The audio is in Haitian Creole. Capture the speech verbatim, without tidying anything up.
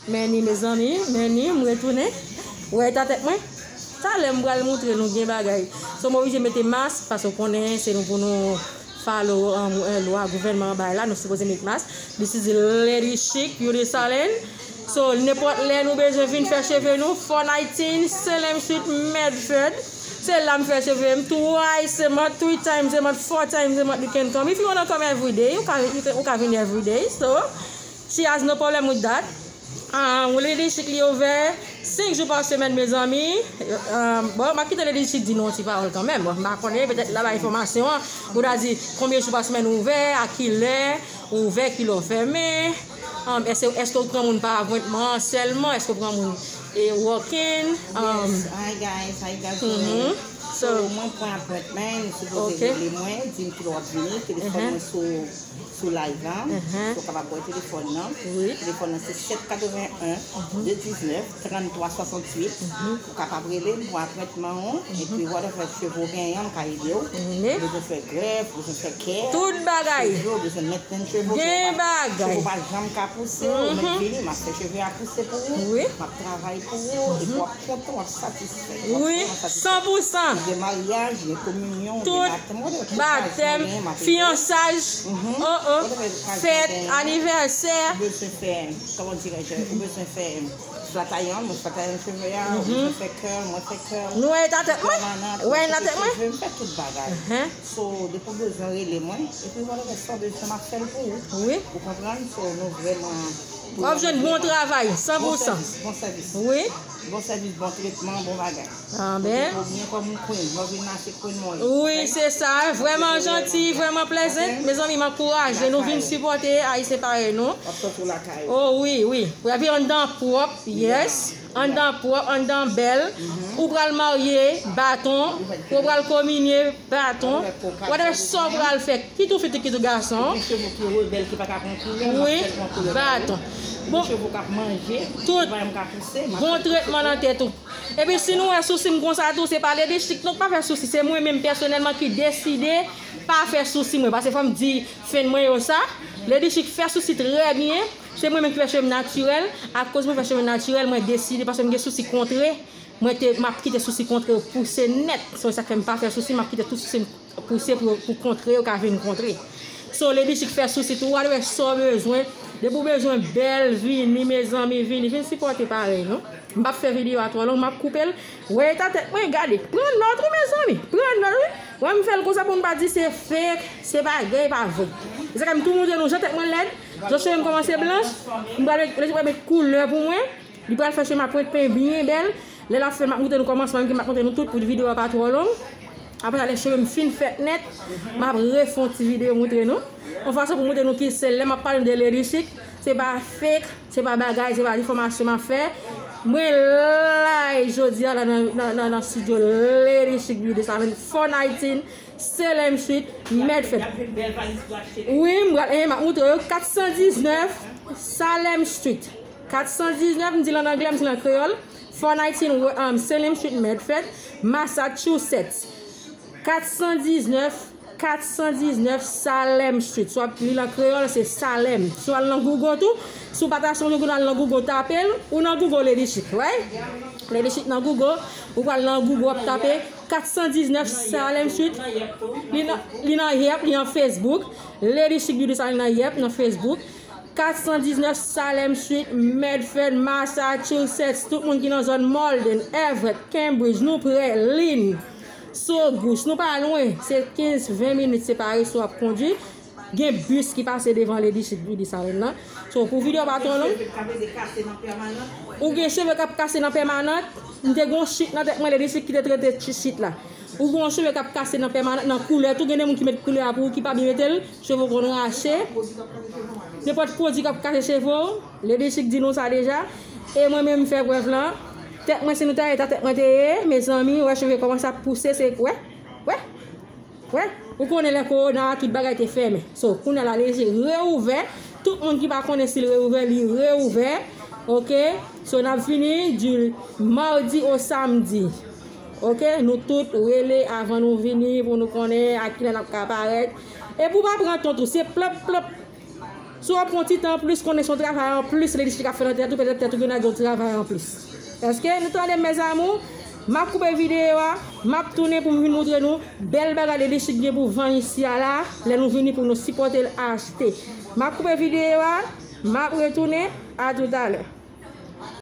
Men ni, mezanmi, men ni, m retounen. Wè eta tèt mwen. Talè m pral montre nou gen bagay. So, m oblije mete mask, paske w konnen se nou pou nou follow, um, eh, lwa gouvènman an bay la, nou sipoze met mask. This is Lady Chic Beauty Salon. So, nenpòt lè nou bezwen vin fè cheve nou, four nineteen Salem Street, Medford. Se la m fè cheve m twice a month, three times a month, four times a month you can come. If you wanna come every day, ou ka, you can, ou ka vin every day. So, she has no problem with that. Ah, Lady Chic li ouvè senk jou pa semèn, mezanmi. Ah, bon, m ap kite Lady Chic di nou yon ti pawòl kanmenm. Bon, m pa konnen, petèt l ap bay enfòmasyon an, ou ta di konbyen jou pa semèn ou ouvè, a kilè ou ouvè, kilè ou fèmen. Um, èske, èske ou pran moun pa apwentman sèlman? Èske ou pran moun e walk-in? Um, Yes. Hi, guys. How you guys doing? Mhm. So, So, mwen pran apwentman, ou sipoze Ok. rele mwen, di m kilè w ap vini, telefòn Mhm. mwen sou, sou live la. Mhm. So, w kapab wè telefòn nan. Wi. Telefòn nan se sèt katrevenn en, Mhm. de diznèf, tranntwa swasanntuit. Mhm. Ou kapab rele m pou apwentman ou, Mhm. epi whatever cheve w genyen an, m ka ede w. Mhm. Ou bezwen fè grèf, ou bezwen fè kè. Tout bagay. Cheve w, ou bezwen mentnan cheve w, Gen cheve w pa, bagay. cheve w pa janm ka pouse, ou mèt Mhm. vini, m ap fè cheve a pouse pou ou, Wi. m ap travay pou ou, epi w ap kontan, w ap satisfè. Wi, san pou san. Gen maryaj, gen kominyon, Tout gen batèm, whatever, tout batèm, bagay, gen, m ap ede. Fiyansaj, Mhm. oh, oh, Whatever bagay fèt, gen, anivèsè. Ou bezwen fè, comment dirais-je, ou bezwen fè flat iron, mwen flat iron cheve a, ou Mhm. bezwen fè curl, mwen fè curl. Nou wè eta tèt mwen? Permanent, Wè mwen eta koupe tèt mwen? cheve, m fè tout bagay. Mhm. So, depi w bezwen rele mwen, epi whatever sa w bezwen, m ap fè l pou ou. Wi. Ou konprann? So, nou vrèman W ap jwenn bon travay, san pou san. Bon sèvis, bon sèvis. Wi. Bon sèvis, bon tretman, bon bagay. Amen. Ou byen kòm yon queen, lè w vin mache queen mwen. Wi, Ok? se sa. Vrèman janti, vrèman pleasant. Ok? Mezanmi, m ankouraje nou vin Lakay. sipòte Ayisyen parèy nou. W ap santi w lakay ou. Oh, wi, wi. Wi, epi anndan pwòp, yes. Yeah. Anndan pwòp, anndan bèl. Mhm. Ou pral marye, baton. Ou pral kominye, baton. Whatever sa w pral fè, kit ou fi, kit ou gason. Gen cheve ki rebèl, ki pa ka pran koulè, m ap Wi, fè l pran koulè ba li. baton. Gen Bon, cheve k ap manje, tout ki pa menm ka pouse, m ap bon fè l pouse tretman nan pou tèt ou. Epi si nou wè sousi m konsa tou, se pa Lady Chic non k pa fè sousi, se mwen menm pèsonèlman ki deside pa fè sousi mwen. Paske fò m di fan mwen yo sa, Lady Chic fè sousi trè byen, se mwen menm ki fè cheve m natirèl, akoz mwen fè cheve m natirèl, mwen deside, paske m gen sousi kontre, mwen te, m ap kite sousi kontre yo pouse nèt. Se sa k fè m pa fè sousi, m ap kite tout sousi m pouse pou, pou kontre yo ka vin kontre. So, Lady Chic fè sousi tou, whatever sa w bezwen. Depi w bezwen bèl, vini, mezanmi, vini, vin sipòte parèy nou. M p ap fè videyo a twò long, m ap koupe l. Wè eta tèt mwen, gade. Pran nòt wi, mezanmi. Pran nòt wi. Wè m fè l konsa pou nou pa di se fake, se bagay pa vre. Se sa k fè m tou montre nou jan tèt mwen lèd, jan cheve m kòmanse blanch. M pral met, Lady Chic pral met koulè pou mwen. Li pral fè cheve m ap pwent pen byen bèl. Lè l ap fè l, m ap montre nou kòmansman, m ap montre nou tout pou videyo a pa twò long. Apre sa, lè cheve m fin fèt nèt, m ap refè yon ti videyo montre nou. Yon fason pou montre nou ki se lè m ap pale de Lady Chic, se pa fake, se pa bagay, se pa difòmasyon m ap fè. Mwen live jodi a la nan, nan, nan, nan studio Lady Chic Beauty Salon, four nineteen Salem Street, Medford. Wi, m pral, eh, m ap montre yo, kat san diznèf Salem Street. Kat san diznèf, m di l an anglè, m di l an kreyòl. Four nineteen, um, Salem Street, Medford, Massachusetts. Kat san diznèf, kat san diznèf Salem Street. Si w ap li l an kreyòl, se Salem. Si w al nan Google tou, si w pa ta sonje Google, al nan Google, tape l, ou nan Google Lady Chic, right? Lady Chic nan Google, ou pral nan Google, w ap tape kat san diznèf Salem Street. Li nan, li nan Yelp, li nan Facebook. Lady Chic Beauty Salon nan Yelp, nan Facebook. Kat san diznèf Salem Street, Medford, Massachusetts. Tout moun ki nan zòn Malden, Everett, Cambridge, nou prè, Lynn, Saugus, nou pa lwen. Se kenz, ven minit separe si w ap kondui. Gen bis ki pase devan Lady Chic Beauty Salon nan. So, pou videyo pa twò long, ou gen cheve k ap kase nan pèmanan. M te gen yon chit nan tèt mwen, Lady Chic ki te trete chi-, chit la. Ou gen yon cheve k ap kase nan pèmanan, nan koulè tou. Gen de moun ki met koulè a pou ou, ki pa byen mete l. Cheve w konn rache. Nenpòt pwodui k ap kase cheve w, Lady Chic di nou sa deja. E mwen menm, m fè prèv lan. Tèt mwen, si nou ta wè eta tèt mwen te ye, mezanmi, wè cheve kòmanse ap pouse, se, wè, wè, wè. Ou konnen lè kowona a, tout bagay te fèmen. So, kounye a la, Lady Chic reouvè. Tout moun ki pa konnen si l reouvè, li reouvè. Oke? So, n ap vini di madi o samdi. Oke? Nou tout rele avan nou vini pou nou konnen a kilè n ap ka parèt. Epi w pa pran ton tou, se plòp, plòp. Si w ap pran ti tan anplis, konnen se yon travay anplis Lady Chic ap fè nan tèt ou, petèt tèt ou gen yon travay anplis. Èske nou tande, mes amours? M ap koupe videyo a, m ap tounen pou m vin montre nou bèl bagay Lady Chic gen pou vann isi a la, lè nou vini pou nou sipòte l achte. M ap koupe videyo a, m ap retounen, a toutalè.